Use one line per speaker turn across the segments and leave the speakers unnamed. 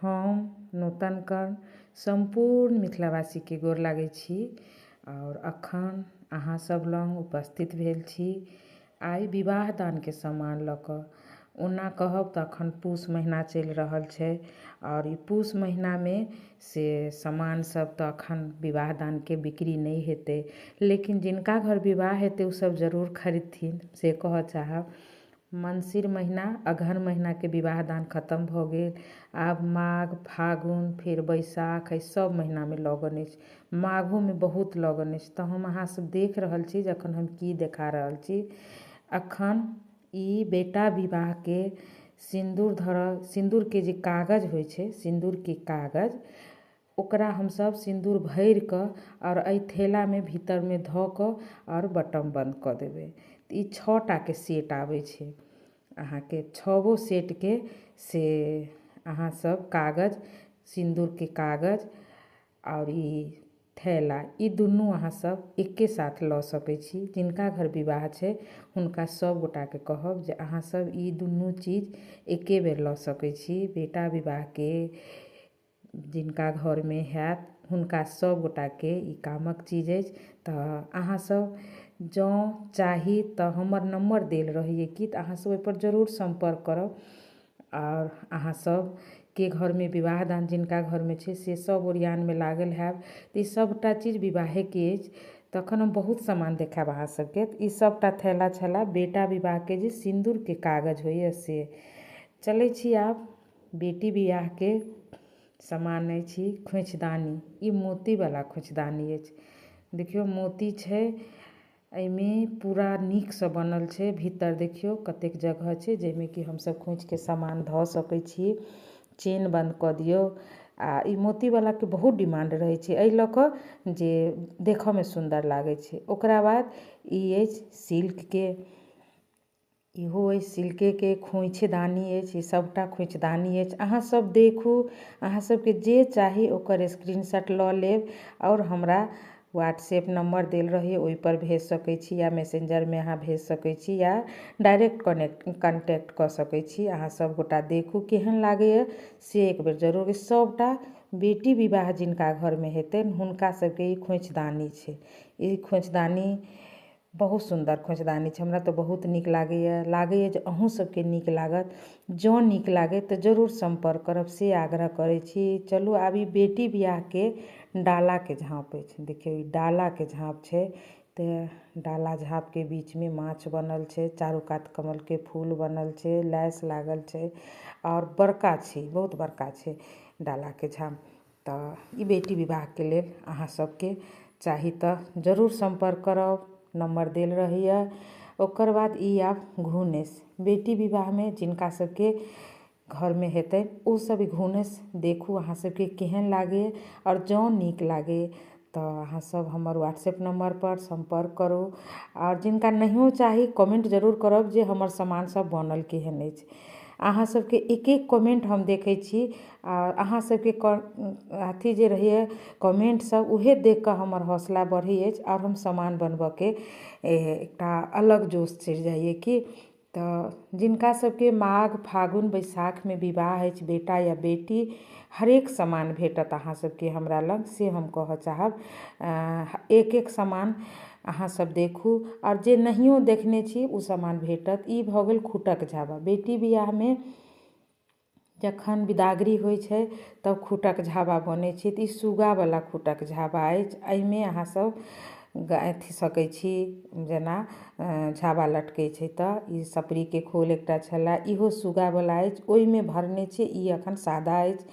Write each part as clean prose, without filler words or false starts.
हम नूतन कर्ण सम्पूर्ण मिथिलावासीके गोर लागै छी। आओर अखन अहाँ सब लग उपस्थित भेल छी आइ विवाह दानके सामान लऽ कऽ। ओना कहब तऽ अखन पूस महीना चलि रहल छै आओर ई पूस महीनामे से सामान सब तऽ अखन विवाह दानके बिक्री नहि हेतै, लेकिन जिनका घर विवाह हेतै ओ सब जरूर खरीदथिन से कहऽ चाहब। मङ्सिर महीना अगहन महीनाके विवाह दान खतम भऽ गेल। आब माघ फागुन फेर बैसाख एहि सब महीनामे लगन अछि, माघोमे बहुत लगन अछि। तऽ हम अहाँ सब देख रहल छी जे अखन हम की देखा रहल छी। अखन ई बेटा विवाहके सिन्दूर धरल सिन्दूरके जे कागज होइ छै, सिन्दूरके कागज ओकरा हमसब सिन्दूर भरिकऽ आओर एहि थैलामे भीतरमे धऽ कऽ आओर बटम बन्द कऽ देबै। ई 6 टाके सेट आबै छै। अहाँके 6गो सेटके से अहाँ सब कागज सिन्दूरके कागज आओर ई थैला ई दुनू अहाँ सब एके साथ लऽ सकै छी। जिनका घर विवाह छै हुनका सब गोटाके कहब जे अहाँ सब ई दुनू चीज एके बेर लऽ सकै छी। बेटा विवाहके जिनका घरमे हैत हुनका सब गोटाके ई कामक चीज अछि। तऽ अहाँ सब जँ चाही तऽ हमर नम्बर देल रहैए कि तऽ अहाँ सब ओहिपर जरूर सम्पर्क करब। आओर अहाँ सबके घरमे विवाह दान जिनका घरमे छै से सब ओरियानमे लागल हैब। तऽ ई सबटा चीज विवाहेके अछि। तखन हम बहुत सामान देखायब अहाँ सबके। ई सबटा थैला छलै बेटा विवाहके जे सिन्दूरके कागज होइए से। चलै छी आब बेटी बिआहके सामान अछि खोँइछदानी। ई मोतीवला खोँइछदानी अछि। देखियौ मोती छै एहिमे पूरा नीकसँ बनल छै। भीतर देखियौ कतेक जगह छै जाहिमे कि हमसब खोँइछके सामान धऽ सकै छी। चेन बन्द कऽ दियौ। आ ई मोतीवलाके बहुत डिमांड रहै छै एहि लऽ कऽ जे देखऽमे सुन्दर लागै छै। ओकरा बाद ई अछि सिल्कके, इहो अछि सिल्केके खोँइछदानी अछि। ई सबटा खोँइछदानी अछि। अहाँ सब देखू, अहाँ सबके जे चाही ओकर स्क्रीनशॉट लऽ लेब आओर हमरा व्हाट्सएप नम्बर देल रहैए ओहिपर भेज सकै छी या मैसेंजरमे अहाँ भेज सकै छी या डायरेक्ट कॉन्टैक्ट कऽ सकै छी। अहाँ सब गोटा देखू केहन लागैए से एक बेर जरूर। सबटा बेटी विवाह जिनका घरमे हेतनि हुनका सबके ई खोँइछदानी छै। ई खोँइछदानी बहुत सुन्दर खोँइछदानी छै। हमरा तऽ बहुत नीक लागैए, लागैए जे अहूँ सबके नीक लागत। जँ नीक लागै तऽ जरूर सम्पर्क करब से आग्रह करै छी। चलू आब ई बेटी बिआहके डालाके झाँप अछि। देखियौ ई डालाके झाँप छै। तऽ डाला झाँपके बीचमे माछ बनल छै, चारू कात कमलके फूल बनल छै, लैस लागल छै आओर बड़का छै, बहुत बड़का छै डालाके झाँप। तऽ ई बेटी विवाहके लेल अहाँ सबके चाही तऽ जरूर सम्पर्क करब, नम्बर देल रहैए। ओकर बाद ई आब घुनेस। बेटी विवाहमे जिनका सबके घरमे हेतै ओ सब ई घुनेस देखू अहाँ सबके केहन लागैए। आओर जँ नीक लागै तऽ अहाँ सब हमर व्हाट्सएप नम्बरपर सम्पर्क करू। आओर जिनका नहियो चाही कमेन्ट जरूर करब जे हमर सामान सब बनल केहन अछि। अहाँ सबके एक एक कमेन्ट हम देखै छी आ अहाँ सबके अथी जे रहैए कमेन्ट सब उहे देख कऽ हमर हौसला बढ़ै अछि आओर हम सामान बनबऽके एकटा अलग जोश चढ़ि जाइए कि। तऽ जिनका सबके माघ फागुन बैसाखमे विवाह अछि बेटा या बेटी, हरेक सामान भेटत अहाँ सबके हमरा लग से हम कहऽ चाहब। एक एक सामान अहाँ सब देखू आओर जे नहियो देखने छी ओ सामान भेटत। ई भऽ गेल खूटक झाबा। बेटी बिआहमे जखन बिदागरी होइ छै तब खूटक झाबा बनै छै। तऽ ई सुग्गावला खूटक झाबा अछि। एहिमे अहाँ सब अथी सकै छी, जेना झाबा लटकै छै। तऽ ई सपरीके खोल एकटा छलै, इहो सुग्गावला अछि, ओहिमे भरने छै। ई अखन सादा अछि।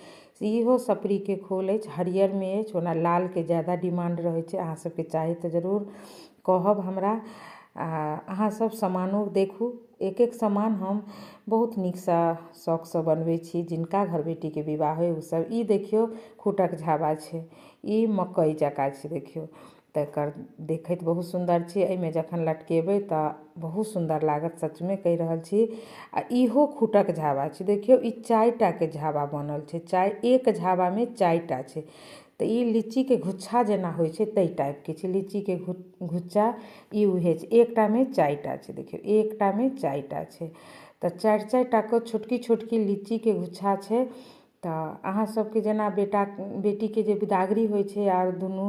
इहो सपरीके खोल अछि, हरियरमे अछि। ओना लालके ज्यादा डिमांड रहै छै। अहाँ सबके चाही तऽ जरूर कहब हमरा। आ अहाँ सब सामानो देखू, एक एक सामान हम बहुत नीकसँ शौकसँ बनबै छी। जिनका घर बेटीके विवाह होइ ओ सब ई देखियौ खूटक झाबा छै। ई मकइ जकाँ छै देखियौ, तऽ एकर देखैत बहुत सुन्दर छै। एहिमे जखन लटकेबै तऽ बहुत सुन्दर लागत, सचमे कहि रहल छी। आ इहो खूटक झाबा छै। देखियौ ई 4 टाके झाबा बनल छै। एक झाबामे 4 टा छै। तऽ ई लीचीके गुच्छा जेना होइ छै ताहि टाइपके छै। लीचीके गुच्चा ई उहे छै। एकटामे 4 टा छै। देखियौ एकटामे 4 टा छै। तऽ 4 4 टाके छोटकी छोटकी लीचीके गुच्छा छै। तऽ अहाँ सबके जेना बेटा बेटीके जे बिदागरी होइ छै आओर दुनू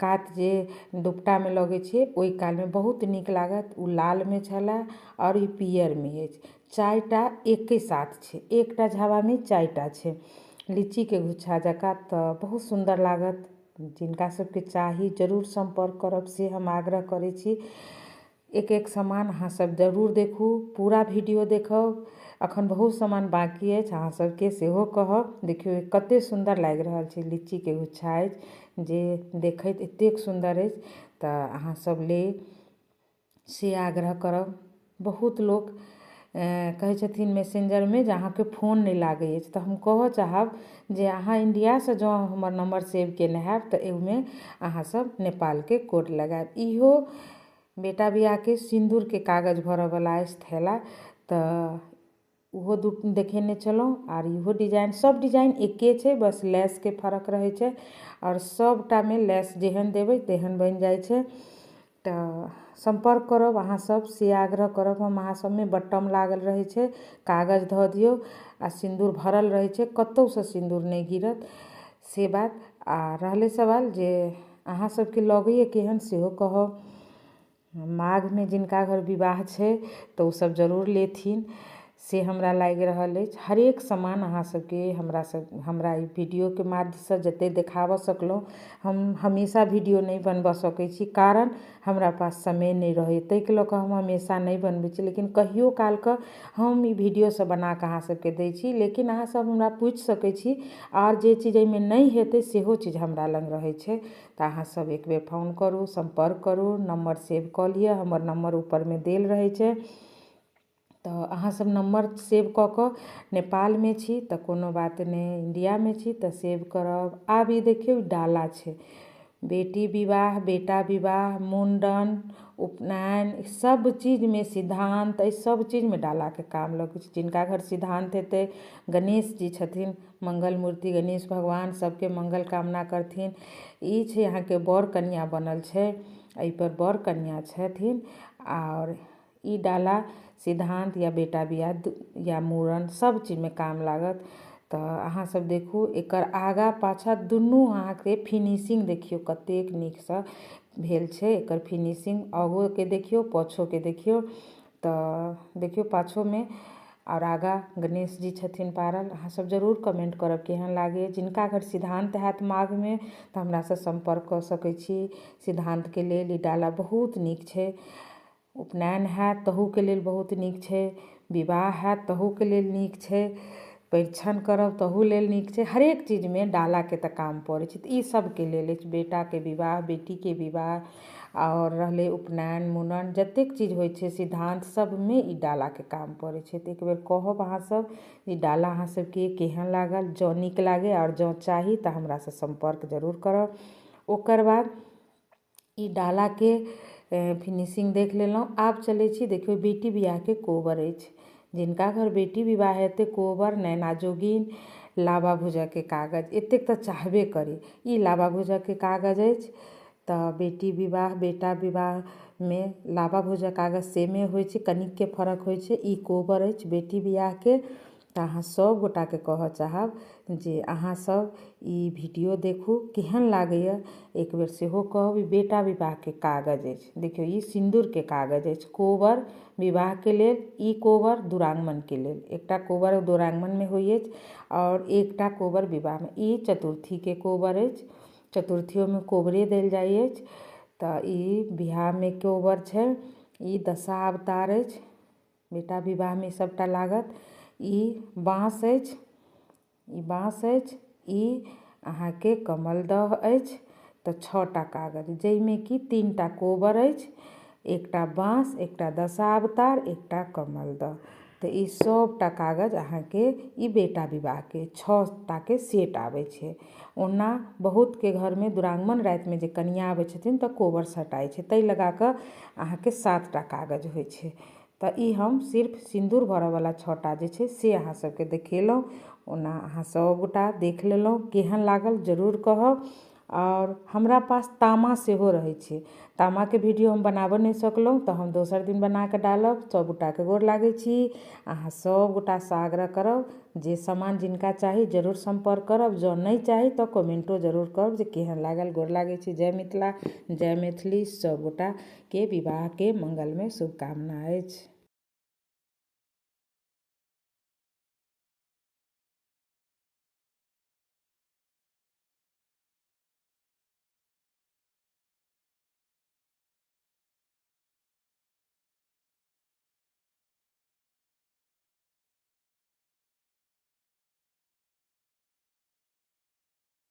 कात जे दोपटामे लगै छै, ओहि कालमे बहुत नीक लागत। ओ लालमे छलै आओर ई पियरमे अछि। 4टा एके साथ छै, एकटा झाबामे 4टा छै, लीचीके गुच्छा जकाँ। तऽ बहुत सुन्दर लागत। जिनका सबके चाही जरूर सम्पर्क करब, से हम आग्रह करै छी। एक एक सामान अहाँ सब जरूर देखू, पूरा वीडियो देखब। अखन बहुत सामान बाँकी अछि, अहाँ सबके सेहो कहब। देखियौ कते सुन्दर लागि रहल छै, लीचीके गुच्छा अछि जे देखैत एतेक सुन्दर अछि। तऽ अहाँ सब लेब से आग्रह करब। बहुत लोक कहै छथिन मैसेंजरमे जे अहाँके फोन नहि लागै अछि, तऽ हम कहऽ चाहब जे अहाँ इण्डियासँ जँ हमर नम्बर सेव केने हैब तऽ एहिमे अहाँ सब नेपालके कोड लगायब। इहो बेटा बियाहके सिन्दूरके कागज भरऽवला अछि थैला, तऽ ओहो दू देखेने छलहुँ। आर इहो डिजाइन, सब डिजाइन एके छै, बस लेसके फरक रहै छै। आओर सबटामे लेस जेहन देबै तेहन बनि जाइ छै। तऽ सम्पर्क करब अहाँ सब, से आग्रह करब हम अहाँ सबमे। बटम लागल रहै छै, कागज धऽ दियौ आ सिन्दूर भरल रहै छै, कतहुसँ सिन्दूर नहि गिरत, से बात। आ रहलै सवाल जे अहाँ सबके लगैए केहन, सेहो कहब। माघमे जिनका घर विवाह छै तऽ ओसब जरूर लेथिन, से हमरा लागि रहल अछि। हरेक सामान अहाँ सबके हमरा सब हमरा ई वीडियोके माध्यमसँ जते देखाबऽ सकलहुँ। हम हमेशा वीडियो नहि बनबऽ सकै छी, कारण हमरा पास समय नहि रहैए, ताहिके लऽ कऽ हम हमेशा नहि बनबै छी। लेकिन कहियो कालके हम ई वीडियो सब बनाकऽ अहाँ सबके दै छी। लेकिन अहाँ सब हमरा पूछि सकै छी, आओर जे चीज एहिमे नहि हेतै सेहो चीज हमरा लग रहै छै। तऽ अहाँ सब एक बेर फोन करू, सम्पर्क करू, नम्बर सेव कऽ लिअ, हमर नम्बर ऊपरमे देल रहै छै। तऽ अहाँ सब नम्बर सेव कऽ कऽ, नेपालमे छी तऽ कोनो बात नहि, इण्डियामे छी तऽ सेव करब। आब ई देखियौ डाला छै, बेटी विवाह, बेटा विवाह, मुण्डन, उपनयन, सब चीजमे सिद्धान्त, एहि सब चीजमे डालाके काम लगै छै। जिनका घर सिद्धान्त हेतै, गणेश जी छथिन, मंगल मूर्ति गणेश भगवान सबके मंगल कामना करथिन। ई छै अहाँके बर कनिया बनल छै, एहिपर बर कनिया छथिन। आओर ई डाला सिद्धान्त या बेटा बियाह या मूड़न सब चीजमे काम लागत। तऽ अहाँ सब देखू एकर आगा पाछा दुनू अहाँके फिनिशिंग देखियौ कतेक नीकसँ भेल छै। एकर फिनिशिंग आगोके देखियौ, पाछोके देखियौ। तऽ देखियौ पाछोमे आओर आगा गणेश जी छथिन पारल। अहाँ सब जरूर कमेंट करब केहन लागैए। जिनका घर सिद्धान्त हैत माघमे तऽ हमरासँ सम्पर्क कऽ सकै छी। सिद्धान्तके लेल ई डाला बहुत नीक छै। उपनयन हैत तहूके लेल बहुत नीक छै, विवाह हैत तहूके लेल नीक छै, परिछन करब तहू लेल नीक छै। हरेक चीजमे डालाके तऽ काम पड़ै छै। तऽ ई सबके लेल अछि, बेटाके विवाह, बेटीके विवाह, आओर रहलै उपनयन, मुड़न, जतेक चीज होइ छै सिद्धान्त सबमे ई डालाके काम पड़ै छै। तऽ एक बेर कहब अहाँ सब ई डाला अहाँ सबके केहन लागल। जँ नीक लागै आओर जँ चाही तऽ हमरासँ सम्पर्क जरूर करब। ओकर बाद ई डालाके फिनिशिंग देख लेलहुँ। आब चलै छी, देखियौ बेटी बियाहके कोबर अछि। जिनका घर बेटी विवाह हेतै, कोबर, नैना जोगिन, लाबा भुजऽके कागज एतेक तऽ चाहबे करी। ई लाबा भुजऽके कागज अछि। तऽ बेटी विवाह, बेटा विवाहमे लाबा भुजऽ कागज सेमे होइ छै, कनिके फरक होइ छै। ई कोबर अछि बेटी बियाहके। तऽ अहाँ सब गोटाके कहऽ चाहब जे अहाँ सब ई वीडियो देखू, केहन लागैए एक बेर सेहो कहब। ई बेटा विवाहके कागज अछि। देखियौ ई सिन्दूरके कागज अछि, कोबर विवाहके लेल, ई कोबर दुरागमनके लेल। एकटा कोबर दुरागमनमे होइ अछि आओर एकटा कोबर विवाहमे। ई चतुर्थीके कोबर अछि, चतुर्थियोमे कोबरे देल जाइ अछि। तऽ ई बियाहमे कोबर छै। ई दशावतार अछि, बेटा विवाहमे सबटा लागत। ई बाँस अछि, ई बाँस अछि। ई अहाँके कमलदह अछि। तऽ 6टा कागज, जाहिमे कि 3टा कोबर अछि, एकटा बाँस, एकटा दशावतार, एकटा कमलदह। तऽ ई सबटा कागज अहाँके ई बेटा विवाहके 6टाके सेट आबै छै। ओना बहुतके घरमे दुरागमन रातिमे जे कनिया आबै छथिन तऽ कोबर सटाइ छै, ताहि लगा कऽ अहाँके 7टा कागज होइ छै। तऽ ई हम सिर्फ सिन्दूर भरऽवला 6टा जे छै से अहाँ सबके देखेलहुँ। ओना अहाँ सबगोटा देख लेलहुँ, केहन लागल जरूर कहब। आओर हमरा पास तामा सेहो रहै छै। तामाके वीडियो हम बनाबऽ नहि सकलहुँ, तऽ हम दोसर दिन बनाकऽ डालब। सभगोटाके गोर लागै छी। अहाँ सभगोटासँ आग्रह करब जे सामान जिनका चाही जरूर सम्पर्क करब। जँ नहि चाही तऽ कमेन्टो जरूर करब जे केहन लागल। गोर लागै छी। जय मिथिला, जय मैथिली। सभगोटाके विवाहके मङ्गलमय शुभकामना अछि।